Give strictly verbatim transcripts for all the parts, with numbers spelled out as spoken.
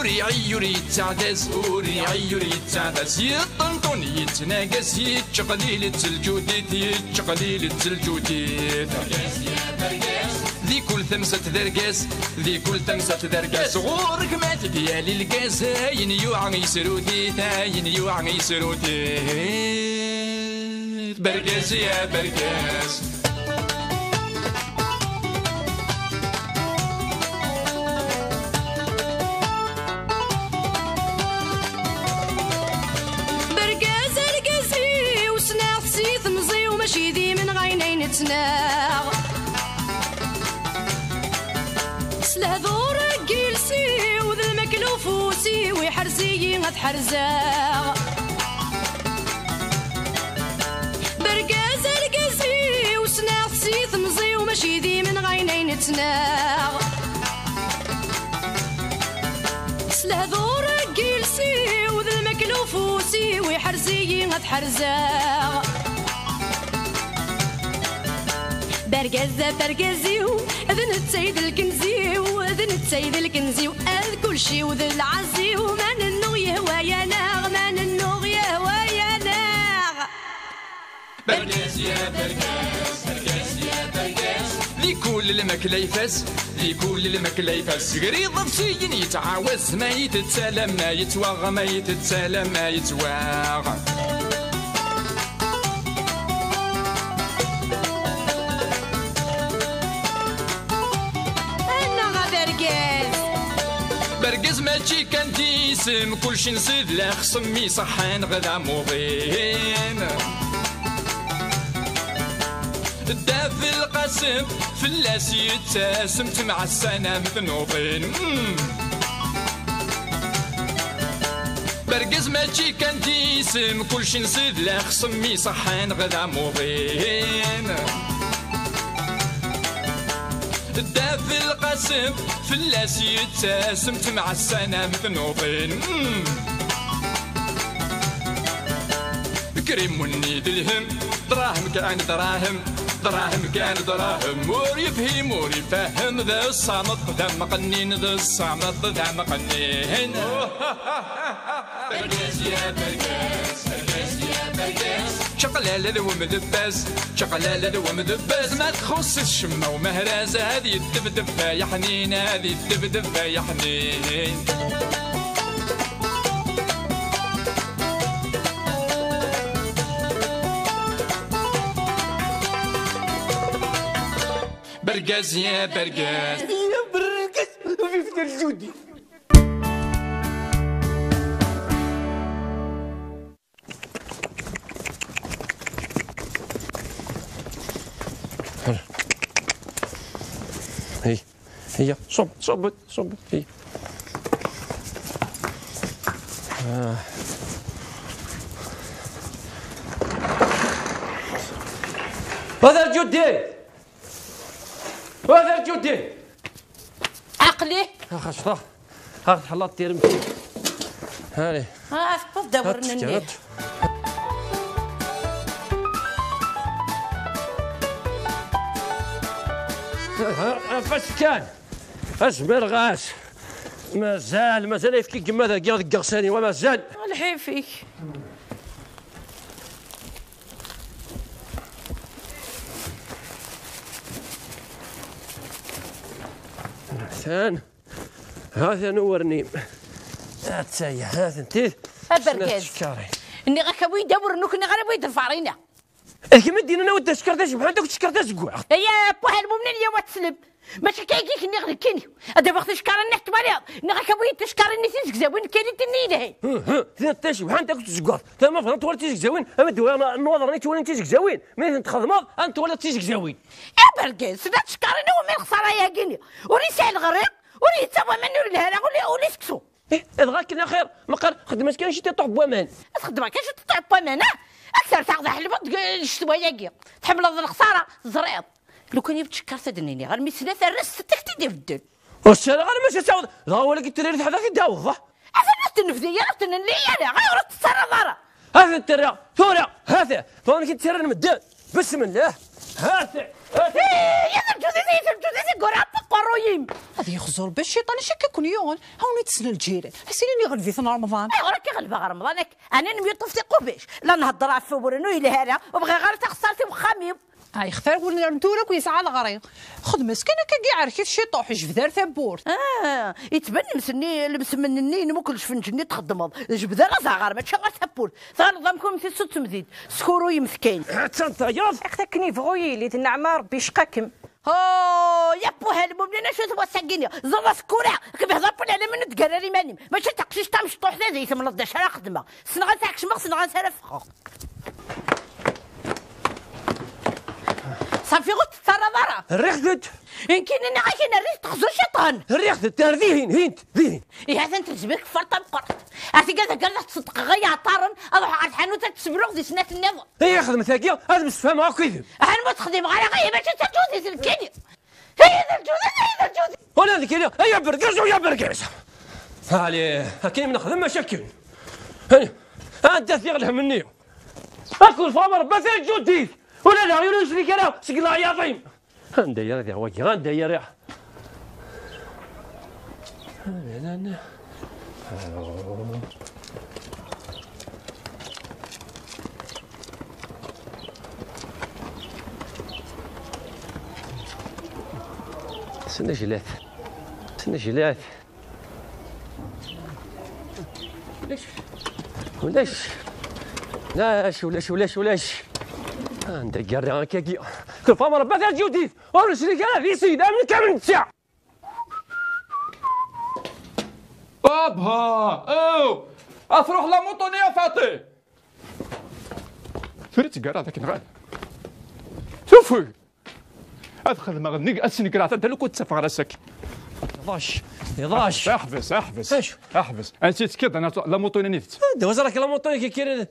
Ur iɛeyyu ur yettaɛdaz, ur iɛeyyu ur yettaɛdaz. Yeṭṭenṭun yettnagas, yettqelil-itt lǧudit, yettqelil-itt lǧudit. Di kul tamsalt d argaz, di kul tamsalt d argaz. Ɣur-k ma tegyal lgaz, ayen yuɛa yesrut-it, ayen yuɛa yesrut-it. Bergaz ya bergaz. Bergaz argaz-iw, ssneɣ-t si temẓi-w, mačči d imenɣayen ay nettnaɣ. S lehdur n yiles-iw d lmakla ufus-iw, iḥrez-iyi ad ḥerzeɣ. Bergaz argaz-iw, ssneɣ-t si temẓi-w, mačči d imenɣayen ay nettnaɣ. S lehdur n yiles-iw d lmakla ufus-iw, iḥrez-iyi ad ḥerzeɣ. Bergaz ɣef argaz-iw, d netta i d lkenz-iw, d netta i d lkenz-iw, ad kulci-w d lɛaz-iw, ma nennuɣ yehwa-yaneɣ, ma nennuɣ yehwa-yaneɣ. Bergaz ya bergaz, bergaz ya bergaz. Di kul lmakla ifaz, di kul lmakla ifaz. Gar iḍebsiyen yettɛawaz, ma yettett alamma yettwaɣ, ma yettett alamma yettwaɣ. Annaɣ a bergaz! Bergaz mačči kan d isem, kulci nsid la xsem iṣeḥḥan ɣ d amuḍin. Dda Belqasem fell-as yettasem, ttemɛassan am tnuḍin. Mm. Bergaz mačči kan d isem, kulci nsid la xsem iṣeḥḥan ɣ d amuḍin. Dda Belqasem fell-as yettasem, ttemɛassan am tnuḍin. Mm. Krim wenni d lhem, dṛahem kan dṛahem, dṛahem kan dṛahem. Ur yefhim ur ifehhem, d ṣṣameṭ d amqennin, d ṣṣameṭ d amqennin. Bergaz ya bergaz, bergaz ya bergaz. Čaqlala d wemdebbaz, čaqlala d wemdebbaz. Ma txuṣṣ-it ccemma umehraz, ad yeddebdeb ay aḥnin, ad yeddebdeb ay aḥnin. Bergaz ya bergaz. Ya bergaz, vive le Judi. Hey. هي صب صب صب هي. آه. هذا الجدي، هذا الجدي. عقلي. يا خشطة، هاك تحلط تيرمتي. هاني. ها، أفضل دور نني. فاش كان؟ اجمل غاس. مازال، مازال يفكي كما ذاك يا ذاك غساني ومازال. الحيفيك. ثان. هذا نورني. هاتايا، هذا انت. أبرقاز. شكاري. إني غاك ويدا ورنوك، إني غير ويد الفارينة. Kemm i d-yennan a wi d-teckeṛ tajebḥant akked teckeṛ tazeggaɣt. Aya, puḥ, lmumnin ya wa teslem. Mačči akka i k-nniɣ nekkini. Ad d-awiɣ ticekkaṛin-nni twaliḍ. Nniɣ-ak awi-yi-d ticekkaṛin-nni tizegzawin nekkini tin yelhin. Huh, huh, tin tajebḥant akked tazeggaɣt. Tama bɣant twala tizegzawin, ama d-awiɣ nwaḍer-nni ttwalin tizegzawin. Mi tent-txedmeḍ, ad n-twaliḍ tizegzawin. Abergaz, tella tcekkaṛin iwumi lexṣara-yagi-nni. Ur yesɛi leɣri, ur yettawi aman, ur yelhi ara, ula, ula i seksu. Eh, dɣa akken axir, meqqar xedm-as kan ciṭiṭuḥ n waman. Ad xedmeɣ kan ciṭiṭuḥ n waman, ah? Ad k-serseɣ d aḥelbeḍ deg ccetwa-yagi. Tḥemmleḍ lexṣara, teẓriḍ. Lukan i tcekkaṛt ad d-nini, ɣer mi tella tarrazt, d takti d-ibedden. Ur ssaraɣ ara ma s-ad taweḍ, dɣa wala ki tiririt ḥdax i d-taweḍ, ah? Atan ur tennefdi ara, ur tennelli ara, ayɣer ur tettarraḍ ara? Ad tent-rreɣ tura, ha-t-a, tura amek i tt-rran medden. Besmellah, ha-t-a, ha-t-a. Eh, ya d lǧudizi, ya d lǧudizi, gura, iqerruy-im. Ad yexzu Rebbi cciṭan, acu akka ken-yuɣen? Awen-id-slen lǧiran. Ad s-inin iɣleb-iten Remḍan. Ayɣer akka i ɣelbeɣ Remḍan akka? Ɛni nemyuṭṭef tiqubac? La nhedder ɣef wuguren ur yelhi ara, ur bɣiɣ ara taxessart i wexxam-iw. Ay, xtar win n tura akk yesɛa leɣri. Xedm-as kan akkagi, ɛerk-it ciṭuḥ, jbed ar tawwurt. Ah, yettban lemsenni, lemsemmenni-inem akk lefnǧ-nni txeddmeḍ. Jbed ar azaɣar, mačči ar tawwurt. Tɣileḍ am kunti s temdint, skuruyem-t kan. Attan tayeḍ. Aql-akken yebɣu yili d nneɛma Rebbi yecqa-kem. Oh, ya puha lmumnin, acu-t wass-agi-nni? Ẓeḍ asekkura, kbeh d apul ɛlamen ur d-tgerrer iman-im. Mačči d taqcict tamecṭuḥt ad iyi-temleḍ d acu ara xedmeɣ. Ssneɣ ansi ara kecmeɣ, ssneɣ ansi ara ffɣeɣ. Ṣafi ur tettarraḍ ara. Rriɣ-tent. Nekkini nniɣ-ak-in rriɣ-t, xzu ciṭan. Rriɣ-tent, ar dihin, hint, dihin. Ihi atan tezbi tkeffart tameqqrant. Ar tga taggara ad ttṣeddqeɣ iɛeṭṭaren, ad ruḥeɣ ɣer tḥanut ad tt-sbruɣ di snat nniḍen. Ihi xedmet-agi, ad msefhameɣ akk yid-m. Ahan ma txedmeɣ ara, ihi mačči d taǧudit nekkini. Ihi d lǧudit, ihi d lǧudit. Ula d kini, ay abergaz, ay abergaz. Allez, akken i m-nexdem maca akken. Hey, anda tiɣ lhem-nni? Akk lfam Rebbi taǧudit. Ula d aɣyul ur yesli kra seg leɛyaḍ-im. Anda yerra diɣ wagi? Anda yerra? Snejlat. Snejlat. Ulac. Ulac. Ulac, ulac, ulac, ulac. Anda yerra akkagi? Tufa Rebbi taǧudit. Ur nesli kra di sida, amen kamel netta. Abha! Aw! Ad truḥ la moto-nni a Faṭi! Tura i ttgaraɣ dakken ɣad. Tufeg! Ad xedmeɣ nnig, ad snegreɣ tadda lukan ttafeɣ ar ass-agi. Iḍac! Iḍac! Aḥbes, aḥbes! Acu? Aḥbes! Ansi tekkiḍ la moto-nni-tt? Anda waẓ-ak la moto-ik ikkiren?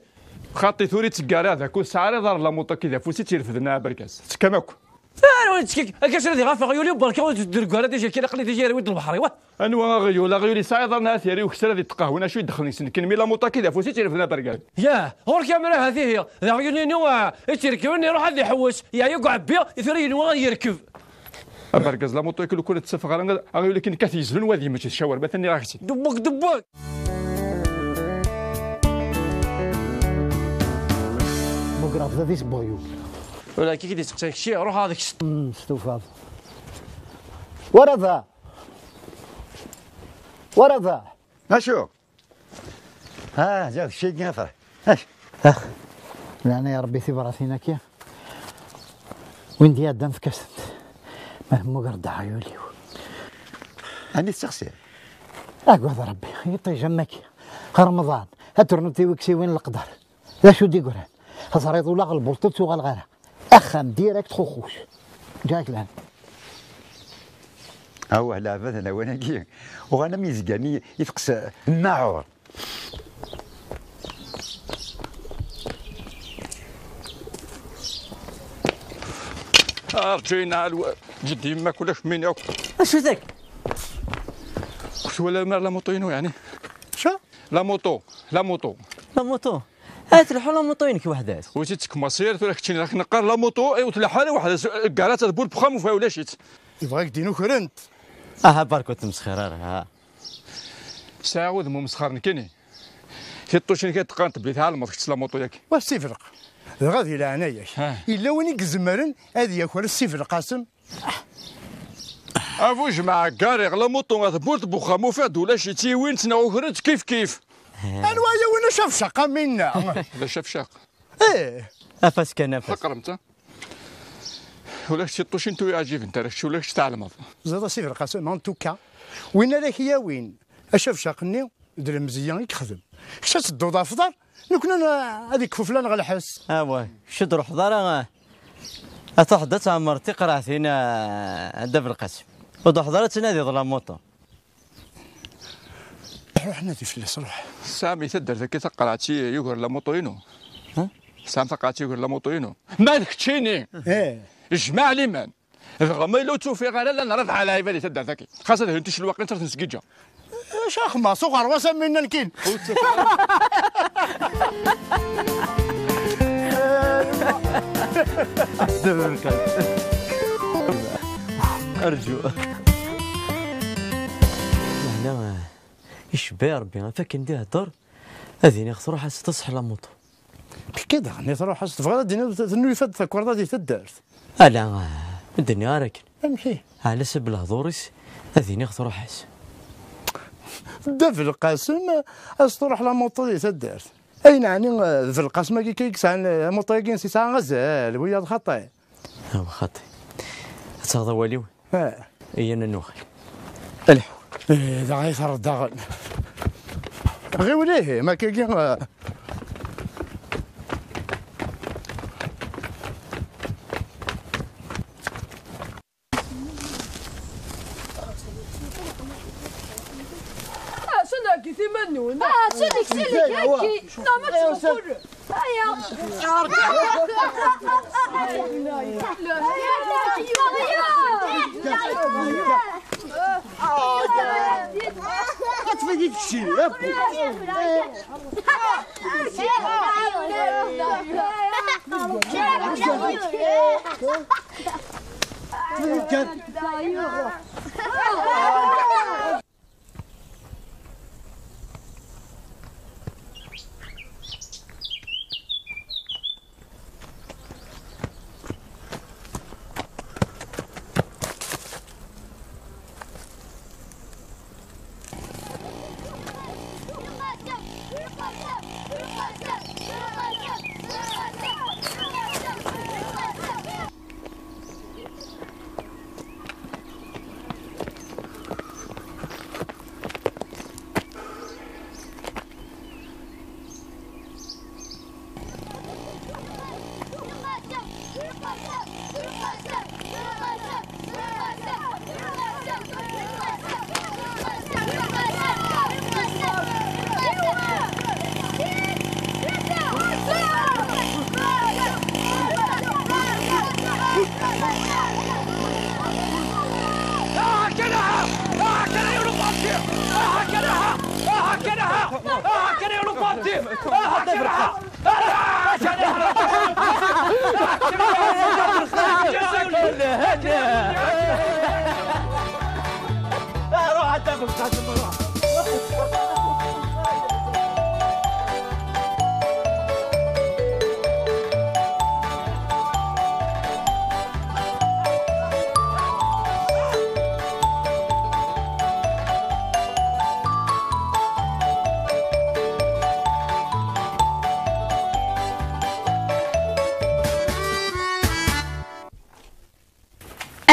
Xaṭi tura i ttgaraɣ dak ur tesɛi ara iḍarren la moto-ki d afus i tt-irefden a bergaz. Tekkam akk! Ar ur ttkik, akka sra di ɣef aɣyul-iw, berka ur tedreg ara tijaki, aql-i tijari wid lbeḥri, wa? Anwa aɣyul? Aɣyul yesɛa iḍarren, ha tiyari ukessar ad iṭṭeq ahun, acu i d-xdin-sen? Kenmi la moto-agi d afus i tt-irefden abergaz. Yah, ɣur-k amra ha tihi, d aɣyul-inu, ah, i tt-irekben, iruḥ ad iḥewwes, yeɛya deg uɛebbi, i tura yenwa ad yerkeb. Abergaz, la moto-agi lukan ad tt-tafeɣ ara, aɣyul akken kat yezlun wad yemmečč d cawar, ma tenniɣ-ak-tt-id. Dewwek, dewwek! Mmugreɣ baba-s n weɣyul. Ula d kiki d-isteqsan kečči, ruḥ ad kečč. Mm, s tufaḍ. Wara da! Wara da! Acu? Ah, ziɣ d keččini a Ferḥ. Acu? Ax, leɛnaya Rebbi tibratin-agi. Win d-iɛeddan fek-asent. Ma temmuger-d aɣyul-iw. Ɛni tettexsir? Agad Rebbi, iṭij am wagi. Remḍan, ad ternuḍ tiwiksiwin n leqder. D acu d-igran? Teẓriḍ ula ɣer lbult ur ttuɣaleɣ ara. Axxam direct xuxux. Ǧaklan. Awah, leɛbad n lawan-agi. Uɣal am yizgan i, i teqqes nnaɛur. Arǧu-yi-n ɛal wa-, jeddi yemma-k ulac min akk. Acu dak? Ur twala ara la moto-inu, yeɛni? Acu? La moto, la moto. La moto? Ah, telḥu la moto-inek weḥd-s. Ur tt-id-tkemmasiḍ tura keččini, rak neqqar la moto, eh, ur tleḥḥu ara weḥd-s, eh, gara tadbult n uxxam ufa ulac-itt. Yebɣa ad k-d-inukren. Aha, barka ur tmesxir ara, ha. Sɛiɣ udem umesxer nekkini. Tiṭṭucin kan teqqarent belli tɛelmeḍ kečč s la moto-yagi. Wa ssifreq. Dɣa di leɛnaya-k. Ha. Yella win i izemren ad yaker ssifreq-asen? A bu jmaɛ, gariɣ la moto ɣer tewwurt n wexxam, ufiɣ-d ulac-itt, yiwin-tt neɣ ukren-tt kif kif. Anwa yiwen acafcaq am winna? D acafcaq. Eh. Afas kan, afas. Aqremt, ha? Ulac tiṭṭucin tu iɛǧiben, tara kečč ulac tɛelmeḍ. Ẓiḍ a Sidi Lqasem, en tout cas, win ara k-yawin acafcaq-nni, d lemzeyya i yexdem. Kečč ad tedduḍ ɣef uḍar, nekkni ad ikfu fell-aneɣ lḥess. Awa, kečč ur d-ruḥeḍ ara, ad truḥeḍ ad tɛemmreḍ tiqraɛtin, a, a Dda Belqasem. Ur d-ruḥeḍ ara ad tnadiḍ la moto. Ruḥ nadi fell-as, ruḥ. Tesɛam i taddart-agi taqerɛet i yugar la moto-inu? Ha? Tesɛam taqerɛet yugar la moto-inu? Ma d keččini! Eh. Jmaɛ liman! Dɣa ma yella ur tt-ufiɣ ara, la nrad ɛla ɛibad i taddart-agi. Xas ad hlint ticelwaqin, ttret nsgiǧa. Acu axemmas uɣerwas am winna nekkini? Arǧu. Icebba Rebbi, af akken d-ihedder, ad iniɣ truḥ-as teṣḥ la moto. Tekki daɣen i truḥ-as, tebɣiḍ ad d-tiniḍ tennulfa-d takerḍa di taddart? Ala, ur d-nniɣ ara akken. Amek i? Ɛla sab lehdur-is, ad iniɣ truḥ-as. Dda Belqasem, as truḥ la moto di taddart. Ayen ɛni, eh, d Belqasem-agi kan i yesɛan, eh, amuṭu-agi-ines yesɛa azal, wiyaḍ xaṭi. Awa xaṭi. Ad taɣeḍ awal-iw? Ah. Iyya ad nuɣal. Lḥu. Eh, da ay terreḍ daɣen. Ɣiwel ihi, ma akkagi, eh. Ah, ttsellik iman-nwen. Ah, ttsellik, ttsellik, haki. Neɣ ma tettmuqul. Aya.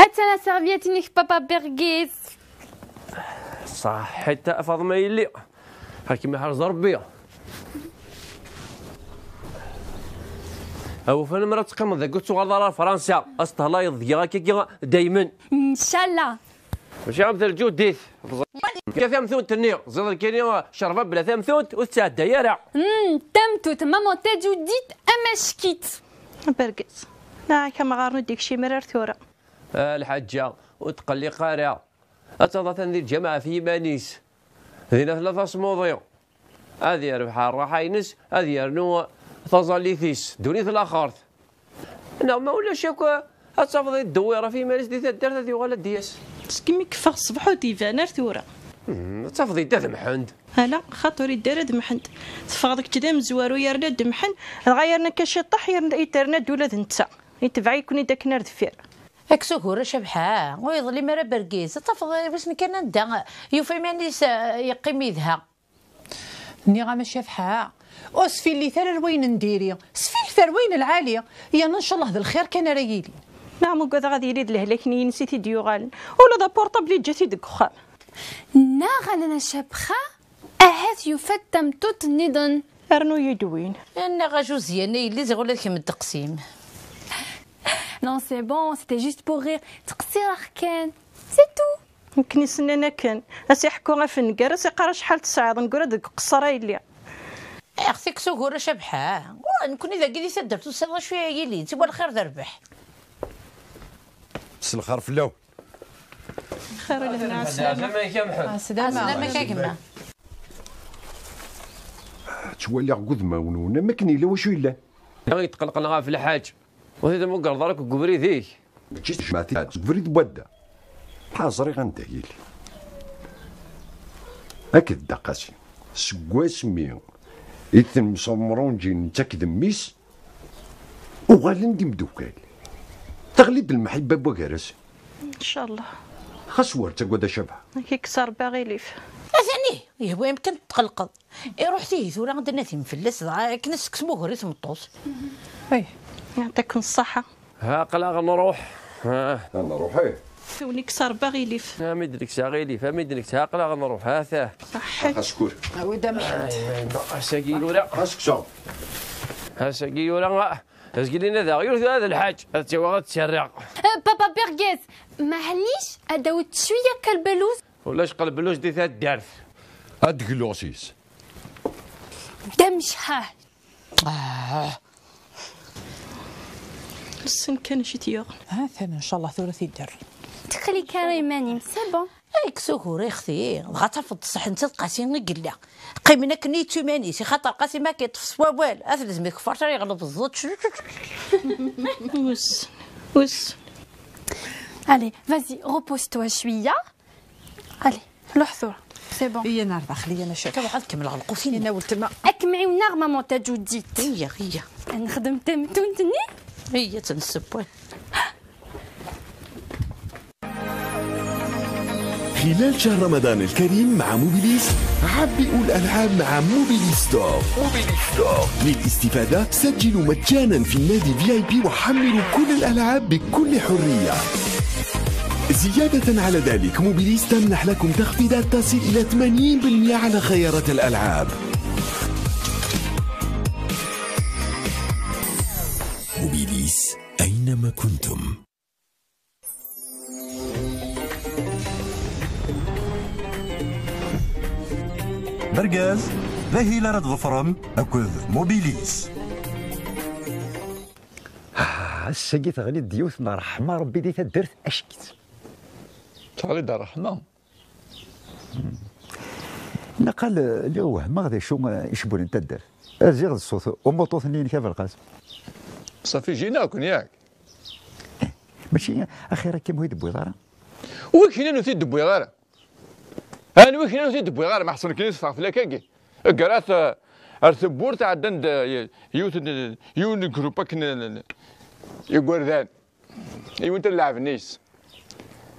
Attan la serviette-inek, Papa Bergis. Ṣaḥit a Faḍma yelli. Ad kem-iḥrez Rebbi. Awufan mi ara teqqimeḍ dagi ur tettuɣaleḍ ara ar Fransa. Ad teṭṭalayeḍ deg-i akkagi daymen. Ncallah. Mačči am telǧudit. Teẓriḍ kan tamtunt-nni. Ẓiḍ nekkini ccerba bla tamtunt ur tettɛedday ara. Mm, tamtunt, maman tajudit amackit. Bergis. Neɣ ak amɣar ur d-ikcim ara ar tura. A lḥaǧa, ur tqelliq ara. Ad taḍ atan di lǧameɛ ɣef yiman-is. Dinna tella tasmuḍi. Ad yerbeḥ rraḥa-ines, ad yernu taẓallit-is. Ddunit laxert. Neɣ ma ulac akk, ad tafeḍ iddewwir ɣef yiman-is di taddart, ad yuɣal ad d-yas. Segmi yeffeɣ ṣṣbeḥ ur d-iban ar tura. Hmm, ad tafeḍ yedda d Mḥend. Ala, xaṭer yedda ara d Mḥend. Teffɣeḍ kečč d amezwaru yerna d Mḥend, dɣa yerna akka ciṭṭaḥ yerna, yetterna-d ula d netta. Itbeɛ-iken-id akken ar deffir. Ak s ugur a Cabḥa, ur yeḍlim ara Bergis. Ad tafeḍ wissen kan anda yufa iman-is, eh, yeqqim yedha. Nniɣ-am a Cabḥa, ur sfillit ara ar wayen n diri, sfillet ar wayen n lɛali, yerna ncallah d lxir kan ara yilin. Neɣ ma ugadeɣ ad yili d lehlak n yinsi t-id-yuɣalen, ula d apurṭabl yeǧǧa-t-id deg uxxam. Neɣ ala a Cabḥa, ahat yufa-d tameṭṭut nniḍen. Rnu-yi-d win. Nniɣ a Josiane, yelli ziɣ ula d kemm ddeqs-im. Non, c'est bon, c'était juste pour rire. Ttqeṣṣireɣ kan. C'est tout. Nekni s-nnan akken, a s-iḥekku afengar, a s-iqqar acḥal tesɛiḍ, neggura deg uqeṣṣer a yelli. Ax, tekkes ugur a Cabḥa. Wa, nekni dagi di taddart ur tesɛiḍ acu a yili, siwa lxir d rrbeḥ. S lxir fell-awen. Xir u lehna, ɛeslama. Ɛeslama-k a Mḥend. Ɛeslama-k a gma. Ttwaliɣ deg udmawen-nwen am akken yella wacu yellan. Yetqelqen ɣef lḥaǧ. Ur t-id-tmugreḍ ara akk deg ubrid-ik. Mačči s tejmaɛt i d-, deg ubrid n wadda. Ha, ẓriɣ anda yili. Akked Dda Qasi, seg wasmi i temsumrunǧin netta akked mmi-s, uɣalen d imdukkal. Teɣli-d lmeḥibba n wagar-asen. Ncallah. Xas wer ttagad a Cabḥa. Ad k-ikkes Rebbi aɣilif. Atan ih, yehwa yemkan tqelqeḍ. Iruḥ tigi tura ad d-nadim fell-as, dɣa akken ad s-tekkes mugur i tmeṭṭut. Ay. Yeɛṭiken ṣṣeḥḥa. Ha, aql-aɣ nruḥ. Ha. Ha, nruḥ, eh. Ad wen-ikkes Rebbi aɣilif. Am i d-nekkes aɣilif, am i d-nekkes, ha, aql-aɣ nruḥ, ha-t-ah. Ṣaḥḥit. Askur. Awi-d ameḥḥed. Ass-agi yura. Aseksaw. Ass-agi yura, ah, azgel-in ad aɣ-yur tura d lḥaǧ, ad tt-awiɣ ad tt-rreɣ. Eh, Papa Bergez, maɛlic, ad d-tawiḍ cwiya kalbeluz? Ulac qalbeluz di taddart. Ad d-gluɣ s-is. D amecḥaḥ. Ah. Lsen kan acu i t-yuɣen. Ha-t-an, ncallah tura tidder. Ttxil-k ara iman-im, c'est bon. Ay, kkes ugur, ixti. Dɣa tafeḍ ṣṣeḥ netta d Qasi i yella. Qqimen akken i yettu iman-is, ixaṭer Qasi ma k-yeṭṭef s wawal, ad t-lezm ikeffer, tura yeɣleb ẓẓeṭ. Wissen, wissen. Allez, vas-y, repose-toi شوية. Allez, ruḥ tura. C'est bon. Iyya nar daxel, iyya nacak. Ruḥ ad kemmleɣ lqut-inu. Iyya weltma. Ad kem-ɛiwneɣ maman taǧuǧǧit. Iyya, iyya. Ad nexdem tamtunt-nni. Iyya ad tt-nesseww. خلال شهر رمضان الكريم مع موبيليس، عبئوا الألعاب مع موبيليس ستور. موبيليس ستور. للاستفادة سجلوا مجانا في النادي في آي بي وحملوا كل الألعاب بكل حرية. زيادة على ذلك، موبيليس تمنح لكم تخفيضات تصل إلى ثمانين بالمئة على خيارات الألعاب. موبيليس، أينما كنتم. Bergaz, d ahil ara tḍefrem akked Mobilis. Ah, ass-agi teɣli-d yiwet n ṛṛeḥma Ṛebbi di taddart ack-itt. Teɣli-d ṛṛeḥma. Naqal, eh, lliɣ wehmeɣ d acu, eh, icewwlen taddart. Rziɣ d ṣṣut umuṭut-nni-inek a Belqas. Ṣafi, jinaw-ken, yak? Eh, mačči axir akka ur yi-d-tewwiḍ ara. Wi k-yennan ur t-id-wwiɣ ara? Anwi k-yennan ur t-id-wwiɣ ara? Ma ḥṣun ken-i teffeɣ fell-ak-agi. Ger ar t-, ar tewwurt ɛeddan-d, eh, yiwet n, yiwen n grupp akken n, n, igerdan. Yiwen n leɛben-is.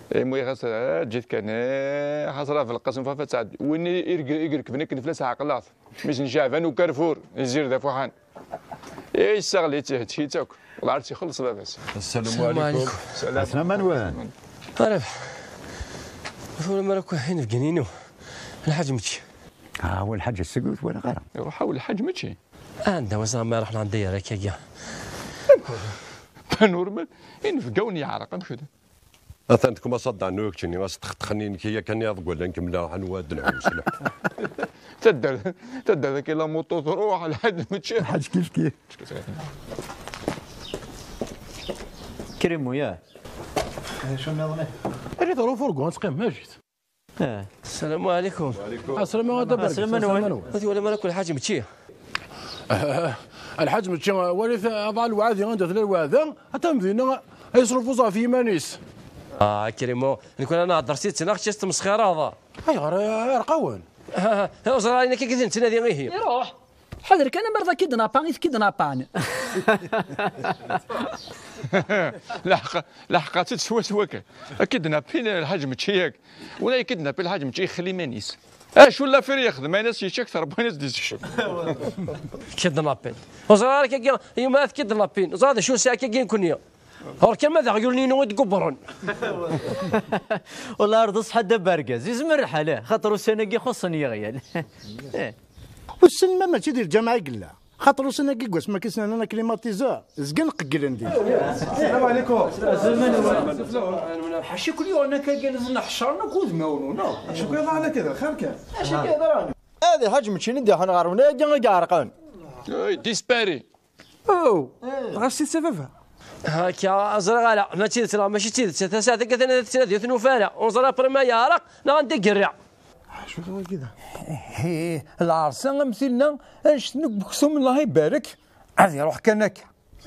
Imu ixas, eh, ǧǧet kan, eh, xas rah Belqasem Fafa ad tɛeddi. Win i, i, i irekben akken fell-as ɛeqleɣ-t. Mmi-s n Caɛban Ukarfur, izzir d afuḥan. Eh, yessaɣel-itt, ihettek-itt akk. Wellah ar tt-ixelleṣ baba-s. Assalamu Assalamu alaikum. Alaikum. Salam. Aslam anwen? Ara, tura mara akk inebgan-inu. Lḥaǧ Mečči. Ah, wa lḥaǧ ass-agi ur t-walaɣ ara. Iruḥ-aw lḥaǧ Mečči. Anda wass ma ruḥ lɛanda yerra akka. Pas normal, inebgawen yeɛreq, amek d? Atan tkumaṣ ad d-ɛnu keččini, as txetxen-inek yakan iḍ n wallan kemleɣ, anwa ad nɛum s lḥu. Taddart, taddart akka la moto truḥ, lḥaǧ Mečči. Lḥaǧ kif kif. Krimu, ya. Acu nniḍen? Err-it ɣer ufurgu, ad teqqim, maǧit. Eh. Assalamu alaikum. Aslama a Dda Bergaz. Aslama nwen. Aslama nwen. Ma twalam ara kul ḥaǧ Mečči. Lḥaǧ Mečči, walit aḍal lweɛdi anda tella lweɛda, atan dinna yesrufuẓ ɣef yiman-is. Ah, Krimu, nekk ara nehder s tidet, neɣ kečč ad tmesxiraḍ? Ayɣer, eh, irqawen? Ah, ur ẓriɣ ara nekk i d-nettnadi ihi. Iruḥ. Ḥader kan amer d akidnapa i tkidnapan. Laḥqa, laḥqa-tt-id swaswa kan. Akidnapi n lḥaǧ Mečči yak. Wala akidnapi lḥaǧ Mečči ixel iman-is. Acu lafir yexdem, ayen as yečč akter n wayen as d-yessekcem. Kidnapin. Ur ẓriɣ ara kagi, yuma tkidnapin. Ẓriɣ d acu sɛiɣ kagi nekkni. Ɣur kan ma d aɣyul-inu i d-gubbren. Wala ar d ṣṣeḥ a Dda Bergaz, izmer lḥal, eh, xaṭer ussan-agi xuṣṣen yiɣyal. Eh. Wissen ma mačči di lǧameɛ i yella, xaṭer ussan-agi deg wasmi akka i s-nnan aklimatiseur, zgan qegglen din. Sslam ɛlikum. Ḥaca kul yuɣen akka kan neḥcaren akk udmawen, neɣ? Acu kan yeḍran akka d lxir kan? Acu kan yeḍran? Ad iḥaǧ meččini d-iḥen ɣer wnay-agi i iɛerqen. Ay, dispari. Oh, ɣas si baba. Akka, ẓriɣ ala, ma d tidet neɣ mačči d tidet, tasaɛet akka tana tettnadi ur t-nufi ara, ur neẓri après ma yeɛreq neɣ anda i yerra. Acu wagi da? Hi, lɛersa am tinna, anect n uksum, Allah ibarek, ad iruḥ kan akka.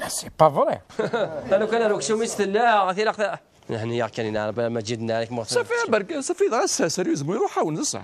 C'est pas vrai. Anu kan ar uksum-is tella, tilaq ta-, nehni-yaɣ kan i neɛreb, ma ǧid neɛrek, ma safi, berk, safi, dɣa s-, serieusement, iruḥ-awen, d ṣṣeḥ.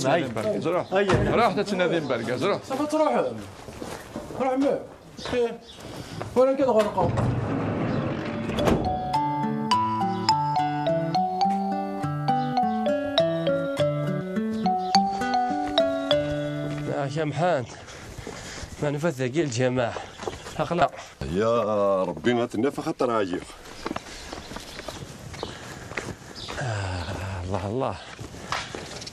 ttnadim bergaz, ruḥ. Ruḥ ad tnadim bergaz, ruḥ. Safa tṛuḥem. Ruḥem. Ih. Wala nekk ad ɣerqeɣ. Ah, Kamḥan. Ma nufa-t dagi lǧameɛ. Aql-aɣ. Ya Ṛebbi, ad t-naf axaṭer ɛyiɣ. Ah, Allah, Allah.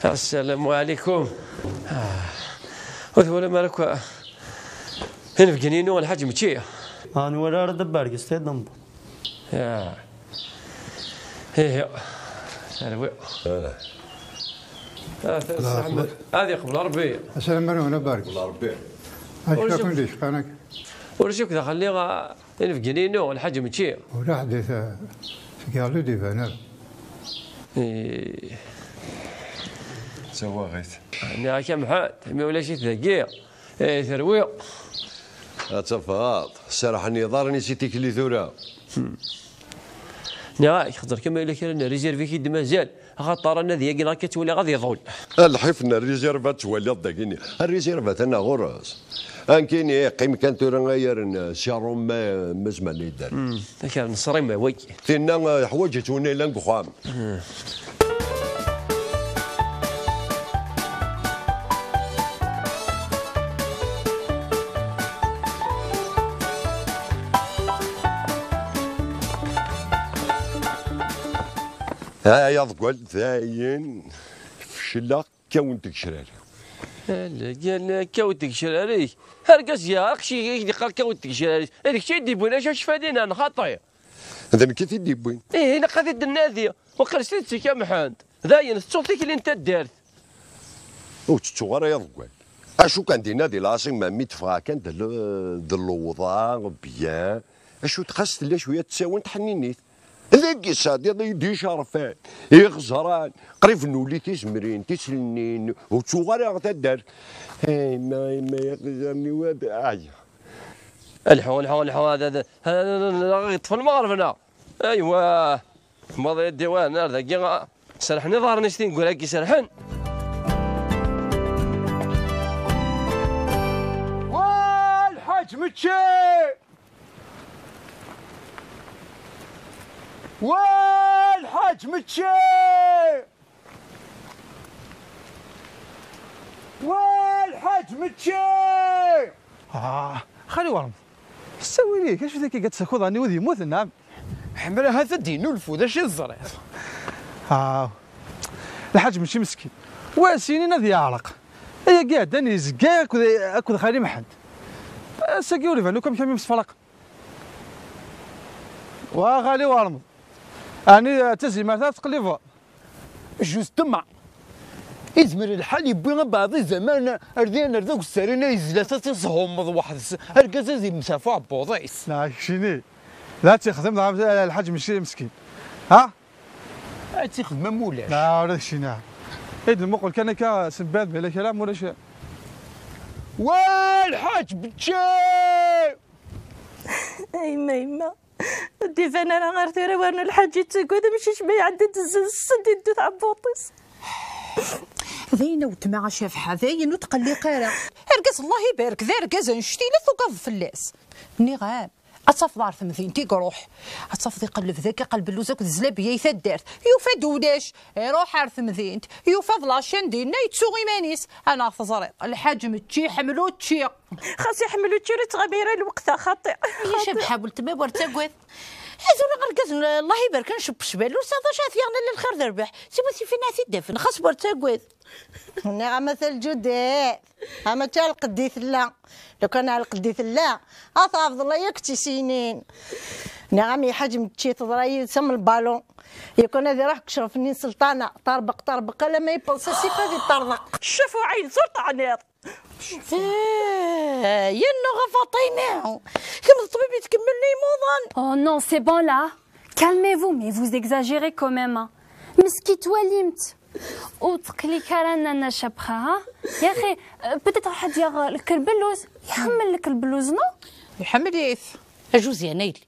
Assalamu alaikum. Ah. Ur twalam ara akk inebgiyen-inu, Lḥaǧ Mečči? Ah, nwala ara d abergis, tayeḍ n. Ya. Ihi. Terwi. Ah. Ah, ta-, Allahu Ḥmed. Akbar. Ad iqbel Ṛebbi. Asalamu alaikum, abergis. Ṛebbi. Acu ur akk-, d-icqan akka? Ur d-icqan daxel-nni, ah, inebgiyen-inu, Lḥaǧ Mečči. Ula ḥedd i t-, seg iḍelli d-iban ara. Eh. Tawaɣit. Nniɣ-ak a Mḥend, mi ulac-it dagi, eh, terwi. Ad tafeḍ, serrḥen yiḍarren-is i tikli tura. Hmm. Nniɣ-ak, xaṭer kan ma yella kra n rrizirv i k-id-mazal, axaṭer anadi-agi neɣ akka ttwaliɣ ad iḍul. A lḥif n rrizirv ad twaliḍ dagini. Rrizirv atan ɣur-s. Ankini, qqim kan tura ayar n, eh, Si Ṛum ma, ma zemren yedder. Hmm, akar n ṣṣrima, wagi. Tinna, eh, yeḥwaǧ-itt win yellan deg uxxam. Hmm. Ay aḍeggal, dayen fecleɣ, kkawen tegecrar. Ala, ala, kkawen tegecrar-ik. Argaz yeɛreq, ci-, i k-d-iqqar kkawen tegecrar-ik. D kečč i d-iwwin acu cfadina n xaṭi. D nekk i t-id-iwwin. Ih, ilaq ad t-id-nnadi. Waqil s tidet-ik a Mḥend. Dayen, tettuḍ tikli n taddart. Ur tettuɣ ara ay aḍeggal. Acu kan dinna di lɛaṣima mi teffeɣ kan d l-, d lewḍa, bien. Acu xas tella cwiya tsawent ḥninit. Dagi sɛeddiḍ-iyi-d icerfan, iɣeẓran, qrib nuli tizemrin, tiselnin, ur ttuɣ ara taddart. Ay ma, ay ma iqjan-iw ad, ay. Lḥu, lḥu, lḥu, hada, hada, hada, hada, yeṭṭef lmeɣreb-nneɣ. Aywa, maḍi diwan ar dagi, serḥen iḍarren-is tineggura-agi serḥen. Wa lḥaǧ Mečči! Wa lḥaǧ Mečči! Wa lḥaǧ Mečči! Ah, xali Wermeḍ, ssawil-ik, acu dagi i d-tessakuḍ, ɛni wid yemmuten, neɣ? Ḥemmel ahat ad d-yennulfu, d acu i teẓriḍ? Ah, lḥaǧ Mečči meskin. Wa sinin ad yeɛreq. Ayagi ɛeddan yezga akked, akked xali Mḥend. Ass-agi ur iban akk amek am imsefraqen. Wa xali Wermeḍ. Ɛni d tazimert ara tettqellibeḍ? Justement. Izmer lḥal yewwi abeɛḍi zaman ar d ayen ar d agessarin ay zlat ad t-ishummeḍ weḥd-s. Argaz ad yemmet ɣef uɛebbuḍ-is. Neɣ keččini. La tt-ixdem, dɣa lḥaǧ Mečči meskin. Ha? Ad tt-ixdem am ulac. Neɣ ula d keččini. Id nmuqel kan akka s mbeɛd ma yella kra, ma ulac. Wa lḥaǧ Mečči! A yemma, yemma. Ur d-iban ara ɣer tura war n lḥaǧ yettagad amcic ma iɛedda-d zzan s-, send yeddu tɛebbuḍt-is. D ayen a weltma a Cabḥa, d ayen ur tqelliq ara. Argaz, Allah ibarek, d argaz annect-ila tugadeḍ fell-as. Nniɣ-am, ad tafeḍ ar temdint i iruḥ. Ad tafeḍ iqelleb dagi, iqelleb lluz akked zlabiya i taddart. Yufa-d ulac. Iruḥ ar temdint, yufa-d lačin dinna, yettu iman-is. Anaɣ teẓriḍ, lḥaǧ Mečči iḥemmel učči. Xas iḥemmel učči, ur yettɣimi ara lweqt-a, xaṭi. Ay Cabḥa, weltma, wer ttagad. Tura argaz n Allah ibarek, ncebbec bal, ur sɛiḍ acu ad t-yaɣen ala lxir d rrbeḥ. Siwa tifin ad t-id-afen, xas wer ttagad. Nniɣ-am a Tal Ǧudet, ama d lqedd i tella. Lukan ar lqedd i tella, ad tɛebdeḍ la yakk d tisinin. Nniɣ-am i lḥaǧ Mečči teḍra yid-s am lbalun. Lukan ad iruḥ deg ccref-nni n sselṭana, ṭerbeq, ṭerbeq, alamma yewweḍ s asif ad iṭerḍeq. Ccaf uɛayen s ur teɛniḍ. Eh, yennuɣ a Faṭima. Kemm d ṭṭbib i tkemmlen imuḍan. Oh non, c'est bon là. Calmez-vous, mais vous exagérez quand même, hein. Meskit walimt. Ur teqli-k ara Nana Cabḥa, ha? Yaxi, euh, peut-être ad yaɣ lkelbelluz. Iḥemmel-ik lbelluz, non? Iḥemmel-it. Ajuzyan a yelli.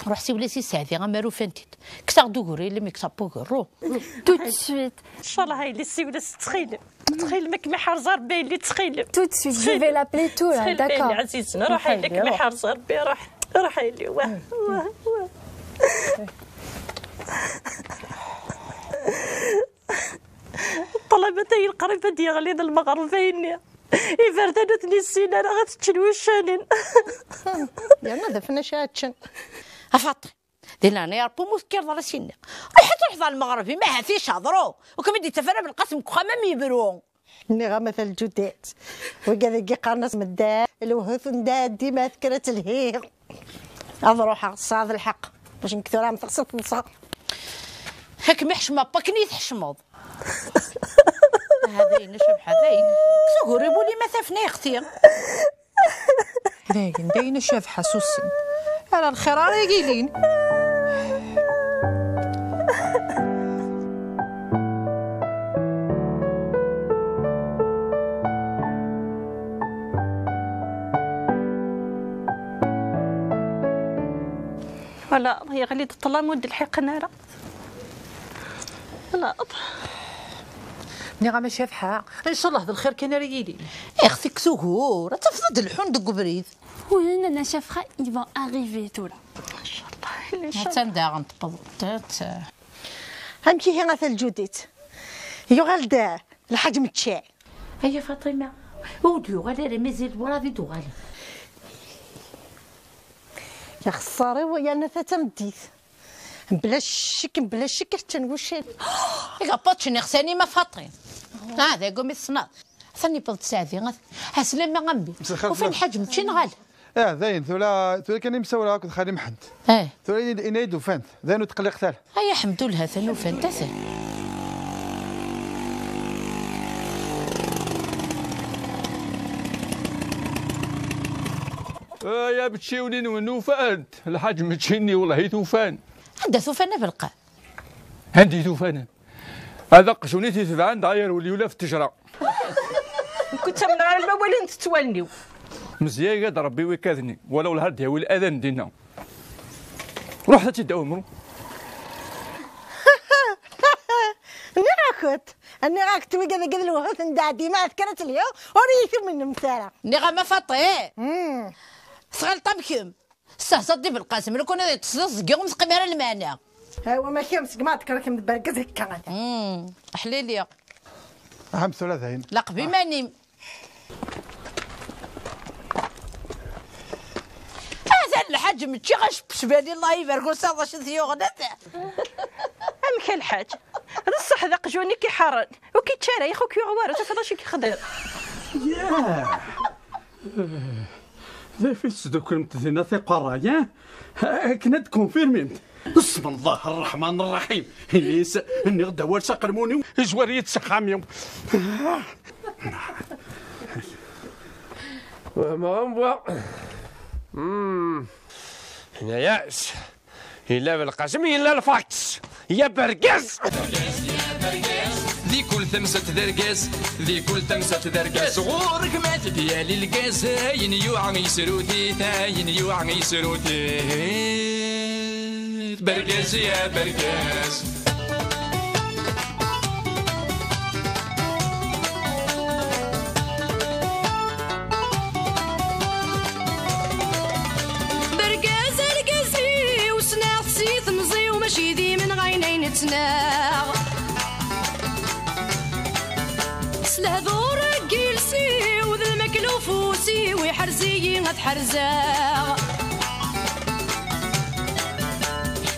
Ruḥ siwel-as i Saɛdi, amar ufan-t-id. Kkes-aɣ-d ugur, yelli mi kkes-aɣ ugur. Tout de suite. Ncallah a yelli, siwel-as, ttxil-m. Ttxil-m, ad kem-iḥrez Rebbi a yelli, ttxil-m. Tout de suite, je vais l'appeler tura, d'accord. Ttxil-m a yelli ɛzizen, ruḥ a yelli, ad kem-iḥrez Rebbi, ruḥ, ruḥ a yelli, wah, wah, wah. Ṭṭlaba-agi qrib ad d-yeɣli d lmeɣreb-nni. Iberdan ur ten-issin ara, ad ččen wuccanen. Yerna d afnac ad ččen. A Faṭi, di leɛnaya Ṛebbi, ur tekkireḍ ara s-inni. Ruḥ ad truḥeḍ ɣer lmeɣreb, imahat icaḍru. Ur kem-id-ittaf ara Belqasem deg uxxam am yebru. Nniɣ-am a Talǧudat, wigad-agi qqaren-as medden, lewhut n dda dima tekker ad telhi. Ad ruḥeɣ, tesɛiḍ lḥeqq, bac nekk tura am teɣsert teḍsa. Ad kem-iḥcem akken i tḥecmeḍ. Aha dayen, a Cabḥa, dayen. Sugur i wul-im a tafna ixti. Dayen, dayen, a Cabḥa, susem. Ala lxir ara yilin. Voilà, yeɣli-d ṭṭlam ur d-lḥiqen ara. Voilà. Nniɣ-am a Cabḥa, ncallah d lxir kan ara yilin. Ixti-k tugur, ad tafeḍ ad d-lḥun deg ubrid. Oui, Nana Cabḥa, il va arriver tura. Ncallah, ncallah. Attan daɣen tewweḍ-d. Amek ihi a Talǧudat? Yuɣal-d Lḥaǧ Mečči? Aya Faṭima, ur d-yuɣal ara, mazal werɛad i d-uɣalen. Ya xeṣṣar-iw, yerna ta d tameddit. Mebla ccek, mebla ccek, ad ččen wuccanen. Iga paččen ixsanim a Faṭi. Ah, d agum i tessneḍ. Atan yewweḍ-d Saɛdi. Ɛeslama a mmi. Ufan Lḥaǧ Mečči neɣ ala? Eh, dayen, tura, tura kan i msawleɣ akked Xali Mḥend. Eh. Tura ini-, ini-yi-d ufan-t. Dayen ur tqelliqet ara. Ay aḥemdullah, atan ufan-t, atan. Ay amečči-nwen ufan-t. Lḥaǧ Mečči-nni wellah i t-ufan. Anda t-ufan a Belqa? Anda i t-ufan? Ad aqjun i t-itebɛen, dɣa yerwel yula f ttejra. Nekk ur ttamneɣ ara ma walin-t wallen-iw. Mezya iga-d Rebbi wikad-nni, wala wellah ad d-yawi ladan dinna. Ruḥet ad tt-id-awem, ruḥ. Nniɣ-akent, nniɣ-akent wigad-agi d lewhut n dda Ɛdi, ma ad kkren ad telhi, ur iyi-tumnemt ara. Nniɣ-am a Faṭi, hmm, tɣelṭem kemm. Tessehzaḍ di Belqasem, lukan ad yeṭṭes d aẓeggi ur m-teqqim ara lmeɛna. Awa, ma kemm seg ma d-tekker kemm d bergaz akka. Hmm, ḥliliɣ. Ahem tura dayen. Laqeb iman-im. Atan Lḥaǧ Mečči ɣas ccbali, Allah ibarek, ur saḍ acu t-yuɣen, atan. Amek a Lḥaǧ? D ṣṣeḥ d aqjun i k-iḥerren. Ur k-ičča ara, yak ur k-yuɣ wara, tufiḍ acu i k-ixdem. Yah! D acu i tesduklemt dinna tiqerray, eh? Akken ad tkunfirmimt. Bismillah rreḥman rraḥim. Ini-as, nniɣ-d awal s aqelmun-iw. Izwar-iyi-d s axxam-iw. Wehmeɣ am wa. Hmm. Ini-as. Yella Belqasem, yella lfaks. Ya bergaz! Di kul tamsalt d argaz, di kul tamsalt d argaz. Ɣur-k ma tbyal lgaz, ayen yuɛa yesruti-t, ayen yuɛa yesruti-t. Bergaz ya bergaz. Bergaz argaz-iw, ssneɣ-t si temẓi-w, mačči d imenɣayen ay nettnaɣ. S lehdur n yiles-iw, d lmakla ufus-iw, iḥrez-iyi ad ḥerzeɣ.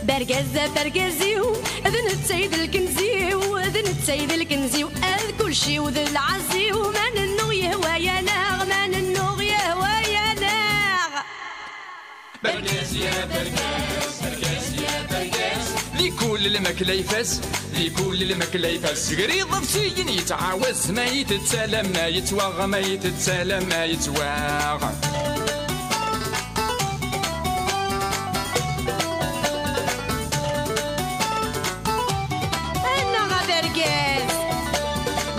Bergaz, bergaz-iw, d netta i d lkenz-iw, d netta i d lkenz-iw, ad kulci-w d lɛaz-iw, ma nennuɣ yehwa-yaneɣ, ma nennuɣ yehwa-yaneɣ. Bergaz ya bergaz, bergaz ya bergaz. Di kul lmakla ifaz, di kul lmakla ifaz. Gri ḍefsiyen yettɛawaz, ma yettett alamma yettwaɣ, ma yettett alamma yettwaɣ.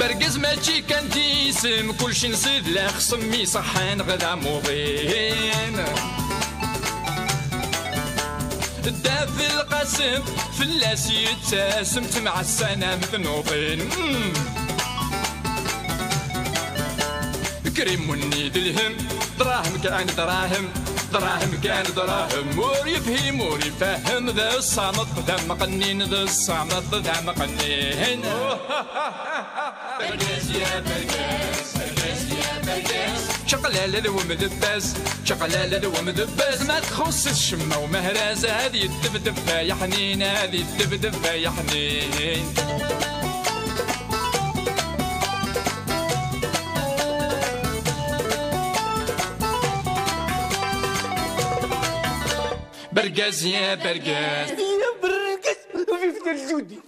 Argaz mačči kan d isem, kulci nzid lexsem iṣeḥḥan ɣer d amuḍin. Dda Belqasem, fell-as yettasem, ttemɛassan am tnuḍin. Mm. Krimunni d lhem, dṛahem kan dṛahem, dṛahem kan dṛahem, ur yefhim ur ifehhem, d ṣṣameṭ d ameqqnin, d ṣṣameṭ d ameqqnin. Bergaz ya bergaz, bergaz ya bergaz. Čaqlala d wemdebbaz, čaqlala d wemdebbaz. Ma txuṣṣ ccemma umehraz, ad yeddebdeb ay aḥnin, ad yeddebdeb ay aḥnin. Bergaz ya bergaz. Ya bergaz, vive le Judi.